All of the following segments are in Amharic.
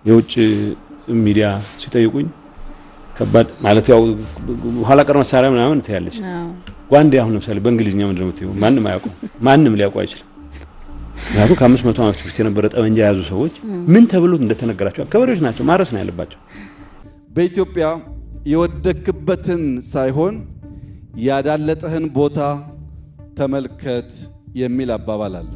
የውጭ ሚዲያ ሲጠይቁኝ ከባድ ማለት ያው ኋላ ቀር መሳሪያ ምናምን ትያለች። ጓንዴ አሁን ለምሳሌ በእንግሊዝኛ ምንድን ነው የምትይው? ማንም አያውቀው፣ ማንም ሊያውቀው አይችልም። ምክንያቱም ከ500 ዓመት በፊት የነበረ ጠመንጃ የያዙ ሰዎች ምን ተብሎ እንደተነገራቸው ገበሬዎች ናቸው፣ ማረስ ነው ያለባቸው። በኢትዮጵያ የወደክበትን ሳይሆን ያዳለጠህን ቦታ ተመልከት የሚል አባባል አለ።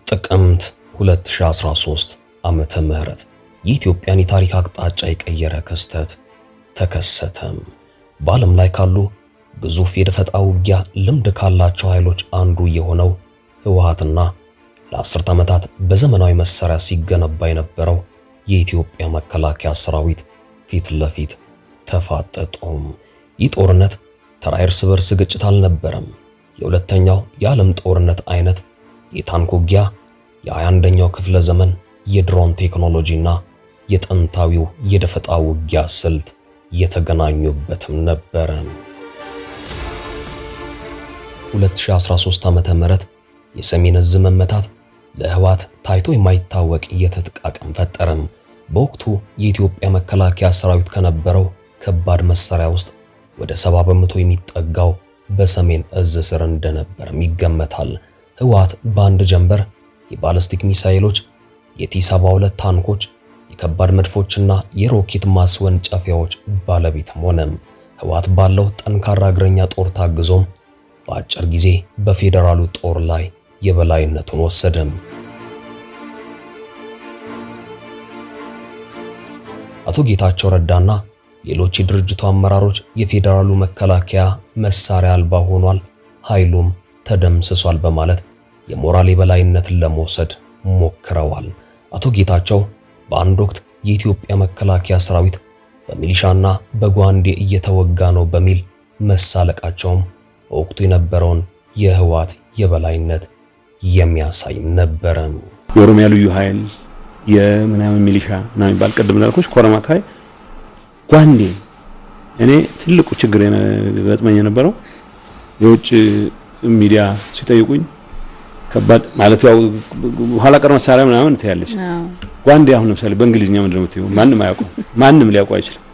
ጥቅምት 2013 ዓመተ ምህረት የኢትዮጵያን የታሪክ አቅጣጫ የቀየረ ክስተት ተከሰተም። በዓለም ላይ ካሉ ግዙፍ የደፈጣ ውጊያ ልምድ ካላቸው ኃይሎች አንዱ የሆነው ህወሓትና ለአስርት ዓመታት በዘመናዊ መሳሪያ ሲገነባ የነበረው የኢትዮጵያ መከላከያ ሰራዊት ፊት ለፊት ተፋጠጡም። ይህ ጦርነት ተራ እርስ በርስ ግጭት አልነበረም። የሁለተኛው የዓለም ጦርነት አይነት የታንክ ውጊያ፣ የ21ኛው ክፍለ ዘመን የድሮን ቴክኖሎጂና የጥንታዊው የደፈጣ ውጊያ ስልት የተገናኙበትም ነበረ። 2013 ዓመተ ምህረት የሰሜን ዕዝ መመታት ለህወሓት ታይቶ የማይታወቅ የትጥቅ አቅም ፈጠረም። በወቅቱ የኢትዮጵያ መከላከያ ሰራዊት ከነበረው ከባድ መሳሪያ ውስጥ ወደ 70% የሚጠጋው በሰሜን ዕዝ ስር እንደነበርም ይገመታል። ህወሓት በአንድ ጀንበር የባለስቲክ ሚሳኤሎች፣ የቲ-72 ታንኮች፣ የከባድ መድፎችና የሮኬት ማስወንጨፊያዎች ባለቤትም ሆነ። ህወሓት ባለው ጠንካራ እግረኛ ጦር ታግዞም በአጭር ጊዜ በፌዴራሉ ጦር ላይ የበላይነቱን ወሰደም። አቶ ጌታቸው ረዳና ሌሎች የድርጅቱ አመራሮች የፌዴራሉ መከላከያ መሳሪያ አልባ ሆኗል፣ ኃይሉም ተደምስሷል በማለት የሞራል የበላይነትን ለመውሰድ ሞክረዋል። አቶ ጌታቸው በአንድ ወቅት የኢትዮጵያ መከላከያ ሰራዊት በሚሊሻና በጓንዴ እየተወጋ ነው በሚል መሳለቃቸውም በወቅቱ የነበረውን የህወሓት የበላይነት የሚያሳይ ነበረ። የኦሮሚያ ልዩ ኃይል የምናምን ሚሊሻ ምናምን የሚባል ቅድም እንዳልኩሽ ኮረም አካባቢ ጓንዴ፣ እኔ ትልቁ ችግር ገጥመኝ የነበረው የውጭ ሚዲያ ሲጠይቁኝ ከባድ ማለት ያው ኋላ ቀር መሳሪያ ምናምን ትያለች። ጓንዴ አሁን ለምሳሌ በእንግሊዝኛ ምንድን ነው የምትይው? ማንም አያውቀው፣ ማንም ሊያውቀው አይችልም።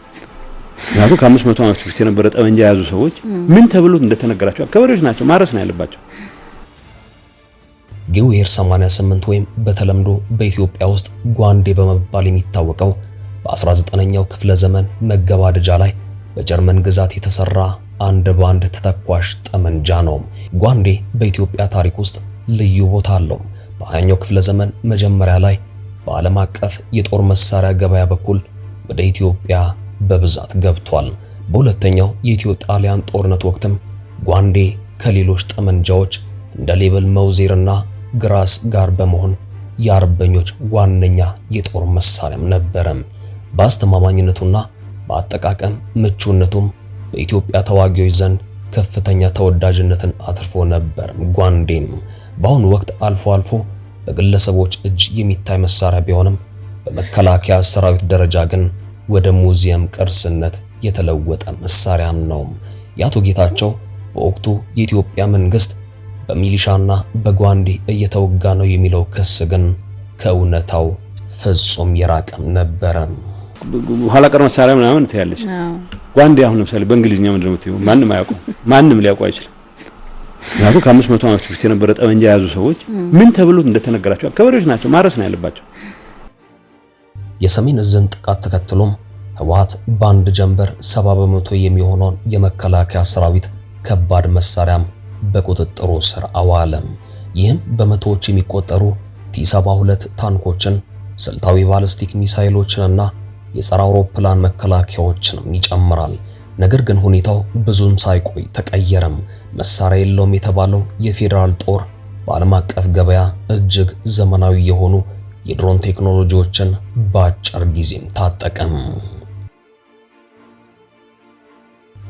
ምክንያቱም ከ500 ዓመት በፊት የነበረ ጠመንጃ የያዙ ሰዎች ምን ተብሎ እንደተነገራቸው ገበሬዎች ናቸው፣ ማረስ ነው ያለባቸው። ጌዌር 88 ወይም በተለምዶ በኢትዮጵያ ውስጥ ጓንዴ በመባል የሚታወቀው በ19ኛው ክፍለ ዘመን መገባደጃ ላይ በጀርመን ግዛት የተሰራ አንድ ባንድ ተተኳሽ ጠመንጃ ነው። ጓንዴ በኢትዮጵያ ታሪክ ውስጥ ልዩ ቦታ አለው። በ20ኛው ክፍለ ዘመን መጀመሪያ ላይ በዓለም አቀፍ የጦር መሳሪያ ገበያ በኩል ወደ ኢትዮጵያ በብዛት ገብቷል። በሁለተኛው የኢትዮ ጣሊያን ጦርነት ወቅትም ጓንዴ ከሌሎች ጠመንጃዎች እንደ ሌበል መውዜርና ግራስ ጋር በመሆን የአርበኞች ዋነኛ የጦር መሳሪያም ነበረ። በአስተማማኝነቱና በአጠቃቀም ምቹነቱም በኢትዮጵያ ተዋጊዎች ዘንድ ከፍተኛ ተወዳጅነትን አትርፎ ነበር። ጓንዴም በአሁኑ ወቅት አልፎ አልፎ በግለሰቦች እጅ የሚታይ መሳሪያ ቢሆንም በመከላከያ ሰራዊት ደረጃ ግን ወደ ሙዚየም ቅርስነት የተለወጠ መሳሪያም ነው። የአቶ ጌታቸው በወቅቱ የኢትዮጵያ መንግስት በሚሊሻና በጓንዴ እየተወጋ ነው የሚለው ክስ ግን ከእውነታው ፍጹም የራቀም ነበረ። ኋላ ቀር መሳሪያ ምናምን ትያለች። ጓንዴ አሁን ለምሳሌ በእንግሊዝኛ ምንድን ነው የምትይው? ማንም አያውቀው፣ ማንም ሊያውቀው አይችልም። ምክንያቱም ከ500 ዓመት በፊት የነበረ ጠመንጃ የያዙ ሰዎች ምን ተብሎ እንደተነገራቸው ገበሬዎች ናቸው፣ ማረስ ነው ያለባቸው። የሰሜን ዕዝን ጥቃት ተከትሎም ህወሓት በአንድ ጀንበር 70% የሚሆነውን የመከላከያ ሰራዊት ከባድ መሳሪያም በቁጥጥሩ ስር አዋለም። ይህም በመቶዎች የሚቆጠሩ ቲ-72 ታንኮችን፣ ስልታዊ ባሊስቲክ ሚሳይሎችንና የጸረ አውሮፕላን መከላከያዎችንም ይጨምራል። ነገር ግን ሁኔታው ብዙም ሳይቆይ ተቀየረም። መሳሪያ የለውም የተባለው የፌዴራል ጦር በዓለም አቀፍ ገበያ እጅግ ዘመናዊ የሆኑ የድሮን ቴክኖሎጂዎችን በአጭር ጊዜም ታጠቀም።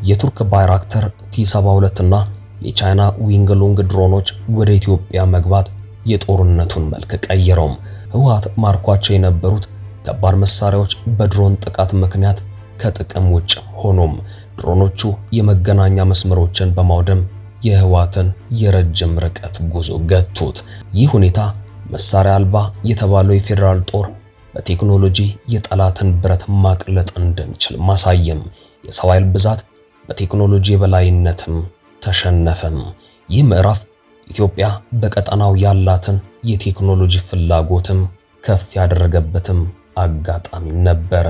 የቱርክ ባይራክተር ቲ-72 እና የቻይና ዊንግሉንግ ድሮኖች ወደ ኢትዮጵያ መግባት የጦርነቱን መልክ ቀየረው። ህወሓት ማርኳቸው የነበሩት ከባድ መሳሪያዎች በድሮን ጥቃት ምክንያት ከጥቅም ውጭ ሆኖም ድሮኖቹ የመገናኛ መስመሮችን በማውደም የህወሓትን የረጅም ርቀት ጉዞ ገቱት። ይህ ሁኔታ መሳሪያ አልባ የተባለው የፌዴራል ጦር በቴክኖሎጂ የጠላትን ብረት ማቅለጥ እንደሚችል ማሳየም። የሰው ኃይል ብዛት በቴክኖሎጂ የበላይነትም ተሸነፈም። ይህ ምዕራፍ ኢትዮጵያ በቀጠናው ያላትን የቴክኖሎጂ ፍላጎትም ከፍ ያደረገበትም አጋጣሚ ነበረ።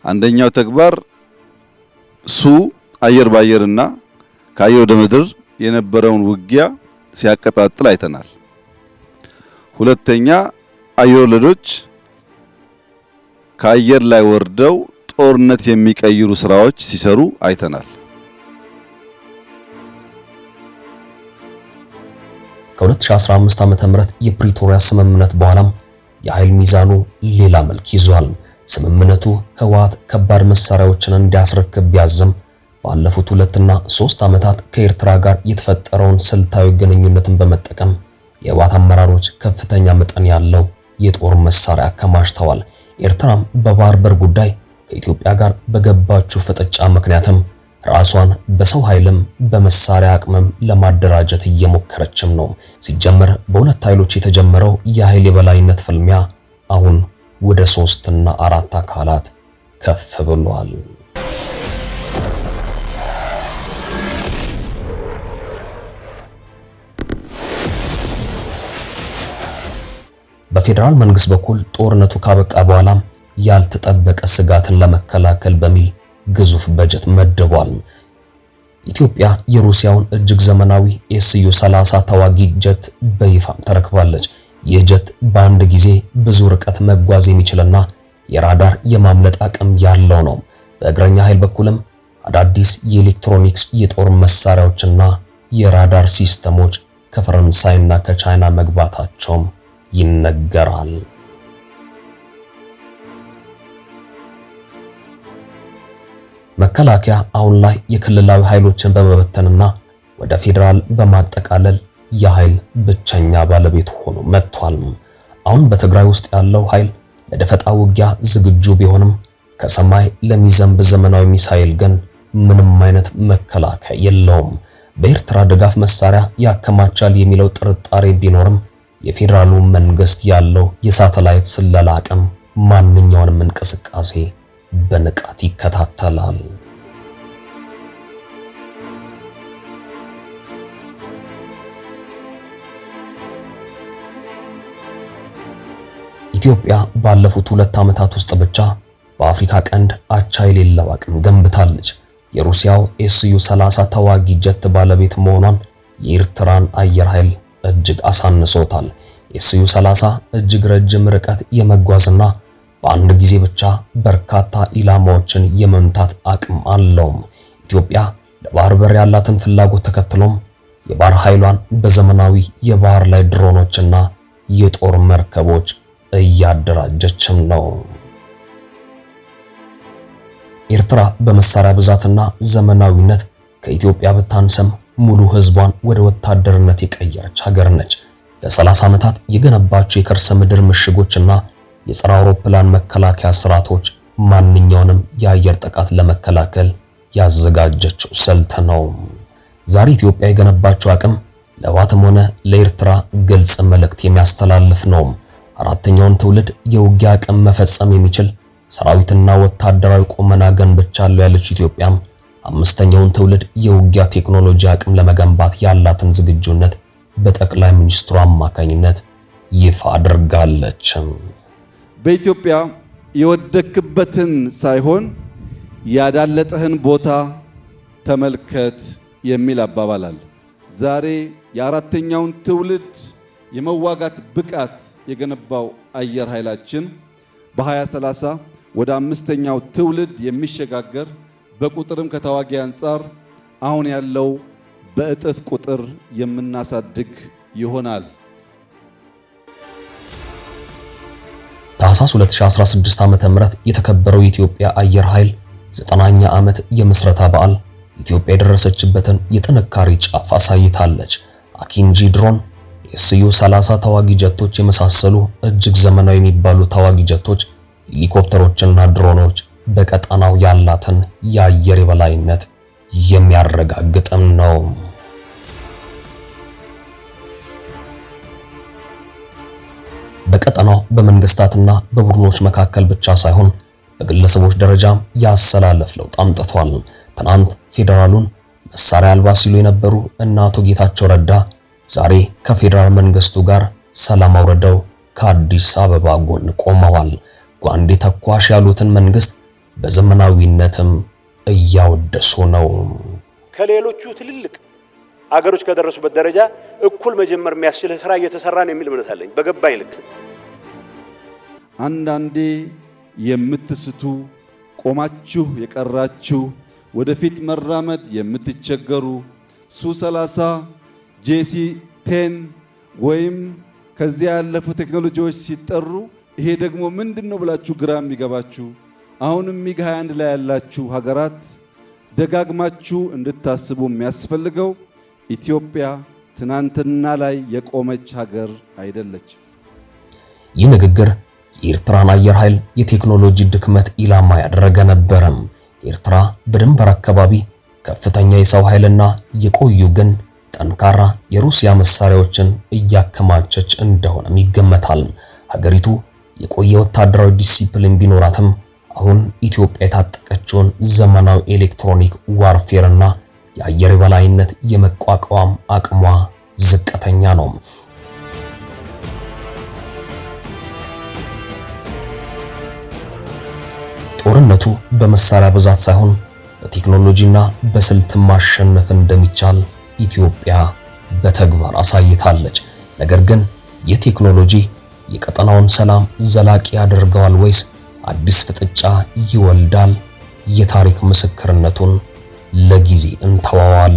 አንደኛው ተግባር ሱ አየር ባየርና ከአየር ወደ ምድር የነበረውን ውጊያ ሲያቀጣጥል አይተናል። ሁለተኛ አየር ወለዶች ከአየር ላይ ወርደው ጦርነት የሚቀይሩ ስራዎች ሲሰሩ አይተናል። ከ2015 ዓ.ም የፕሪቶሪያ ስምምነት በኋላም የኃይል ሚዛኑ ሌላ መልክ ይዟል። ስምምነቱ ህወሓት ከባድ መሳሪያዎችን እንዲያስረክብ ቢያዝም ባለፉት 2 እና 3 ዓመታት ከኤርትራ ጋር የተፈጠረውን ስልታዊ ግንኙነትን በመጠቀም የህወሓት አመራሮች ከፍተኛ መጠን ያለው የጦር መሳሪያ አከማችተዋል። ኤርትራም በባህር በር ጉዳይ ከኢትዮጵያ ጋር በገባችው ፍጥጫ ምክንያትም ራሷን በሰው ኃይልም በመሳሪያ አቅምም ለማደራጀት እየሞከረችም ነው። ሲጀመር በሁለት ኃይሎች የተጀመረው የኃይል የበላይነት ፍልሚያ አሁን ወደ 3 እና 4 አካላት ከፍ ብሏል። በፌዴራል መንግስት በኩል ጦርነቱ ካበቃ በኋላ ያልተጠበቀ ስጋትን ለመከላከል በሚል ግዙፍ በጀት መድቧል። ኢትዮጵያ የሩሲያውን እጅግ ዘመናዊ ኤስዩ 30 ተዋጊ ጀት በይፋም ተረክባለች። ይህ ጀት በአንድ ጊዜ ብዙ ርቀት መጓዝ የሚችልና የራዳር የማምለጥ አቅም ያለው ነው። በእግረኛ ኃይል በኩልም አዳዲስ የኤሌክትሮኒክስ የጦር መሳሪያዎችና የራዳር ሲስተሞች ከፈረንሳይና ከቻይና መግባታቸውም ይነገራል። መከላከያ አሁን ላይ የክልላዊ ኃይሎችን በመበተንና ወደ ፌዴራል በማጠቃለል የኃይል ብቸኛ ባለቤት ሆኖ መጥቷል። አሁን በትግራይ ውስጥ ያለው ኃይል ለደፈጣ ውጊያ ዝግጁ ቢሆንም ከሰማይ ለሚዘንብ ዘመናዊ ሚሳኤል ግን ምንም አይነት መከላከያ የለውም። በኤርትራ ድጋፍ መሳሪያ ያከማቻል የሚለው ጥርጣሬ ቢኖርም የፌዴራሉ መንግስት ያለው የሳተላይት ስለላ አቅም ማንኛውንም እንቅስቃሴ በንቃት ይከታተላል። ኢትዮጵያ ባለፉት 2 ዓመታት ውስጥ ብቻ በአፍሪካ ቀንድ አቻ የሌለው አቅም ገንብታለች። የሩሲያው ኤስዩ 30 ተዋጊ ጀት ባለቤት መሆኗን የኤርትራን አየር ኃይል እጅግ አሳንሶታል። ኤስዩ 30 እጅግ ረጅም ርቀት የመጓዝና በአንድ ጊዜ ብቻ በርካታ ኢላማዎችን የመምታት አቅም አለው። ኢትዮጵያ ለባህር በር ያላትን ፍላጎት ተከትሎም የባህር ኃይሏን በዘመናዊ የባህር ላይ ድሮኖችና የጦር መርከቦች እያደራጀችም ነው። ኤርትራ በመሳሪያ ብዛትና ዘመናዊነት ከኢትዮጵያ ብታንስም ሙሉ ሕዝቧን ወደ ወታደርነት የቀየረች ሀገር ነች። ለ30 ዓመታት የገነባቸው የከርሰ ምድር ምሽጎችና የጸረ አውሮፕላን መከላከያ ስርዓቶች ማንኛውንም የአየር ጥቃት ለመከላከል ያዘጋጀችው ስልት ነው። ዛሬ ኢትዮጵያ የገነባቸው አቅም ለህወሓትም ሆነ ለኤርትራ ግልጽ መልእክት የሚያስተላልፍ ነው። አራተኛውን ትውልድ የውጊያ አቅም መፈጸም የሚችል ሰራዊትና ወታደራዊ ቁመና ገንብቻለሁ ያለችው ኢትዮጵያም አምስተኛውን ትውልድ የውጊያ ቴክኖሎጂ አቅም ለመገንባት ያላትን ዝግጁነት በጠቅላይ ሚኒስትሩ አማካኝነት ይፋ አድርጋለች። በኢትዮጵያ የወደክበትን ሳይሆን ያዳለጠህን ቦታ ተመልከት የሚል አባባል አለ። ዛሬ የአራተኛውን ትውልድ የመዋጋት ብቃት የገነባው አየር ኃይላችን በ2030 ወደ አምስተኛው ትውልድ የሚሸጋገር፣ በቁጥርም ከተዋጊ አንጻር አሁን ያለው በእጥፍ ቁጥር የምናሳድግ ይሆናል። ታህሳስ 2016 ዓ.ም የተከበረው የኢትዮጵያ አየር ኃይል 90ኛ ዓመት የምስረታ በዓል ኢትዮጵያ የደረሰችበትን የጥንካሬ ጫፍ አሳይታለች። አኪንጂ ድሮን፣ ኤስዩ 30 ተዋጊ ጀቶች የመሳሰሉ እጅግ ዘመናዊ የሚባሉ ተዋጊ ጀቶች፣ ሄሊኮፕተሮችና ድሮኖች በቀጠናው ያላትን የአየር የበላይነት የሚያረጋግጥም ነው። በቀጠናው በመንግስታትና በቡድኖች መካከል ብቻ ሳይሆን በግለሰቦች ደረጃም ያሰላለፍ ለውጥ አምጥቷል። ትናንት ፌዴራሉን መሳሪያ አልባ ሲሉ የነበሩ እነ አቶ ጌታቸው ረዳ ዛሬ ከፌዴራል መንግስቱ ጋር ሰላም አውርደው ከአዲስ አበባ ጎን ቆመዋል። ጓንዴ ተኳሽ ያሉትን መንግስት በዘመናዊነትም እያወደሱ ነው። ከሌሎቹ ትልልቅ አገሮች ከደረሱበት ደረጃ እኩል መጀመር የሚያስችል ስራ እየተሰራ ነው የሚል እምነት አለኝ። በገባኝ ልክ አንዳንዴ የምትስቱ ቆማችሁ የቀራችሁ ወደፊት መራመድ የምትቸገሩ ሱ 30 JC 10 ወይም ከዚያ ያለፉ ቴክኖሎጂዎች ሲጠሩ ይሄ ደግሞ ምንድነው ብላችሁ ግራ የሚገባችሁ አሁንም ሚግ 21 ላይ ያላችሁ ሀገራት ደጋግማችሁ እንድታስቡ የሚያስፈልገው ኢትዮጵያ ትናንትና ላይ የቆመች ሀገር አይደለች። ይህ ንግግር የኤርትራን አየር ኃይል የቴክኖሎጂ ድክመት ኢላማ ያደረገ ነበረም። ኤርትራ በድንበር አካባቢ ከፍተኛ የሰው ኃይልና የቆዩ ግን ጠንካራ የሩሲያ መሳሪያዎችን እያከማቸች እንደሆነም ይገመታል። ሀገሪቱ የቆየ ወታደራዊ ዲሲፕሊን ቢኖራትም አሁን ኢትዮጵያ የታጠቀችውን ዘመናዊ electronic warfare ና የአየር የበላይነት የመቋቋም አቅሟ ዝቅተኛ ነው። ጦርነቱ በመሳሪያ ብዛት ሳይሆን በቴክኖሎጂና በስልት ማሸነፍ እንደሚቻል ኢትዮጵያ በተግባር አሳይታለች። ነገር ግን የቴክኖሎጂ የቀጠናውን ሰላም ዘላቂ ያደርገዋል ወይስ አዲስ ፍጥጫ ይወልዳል? የታሪክ ምስክርነቱን ለጊዜ እንተዋዋለን።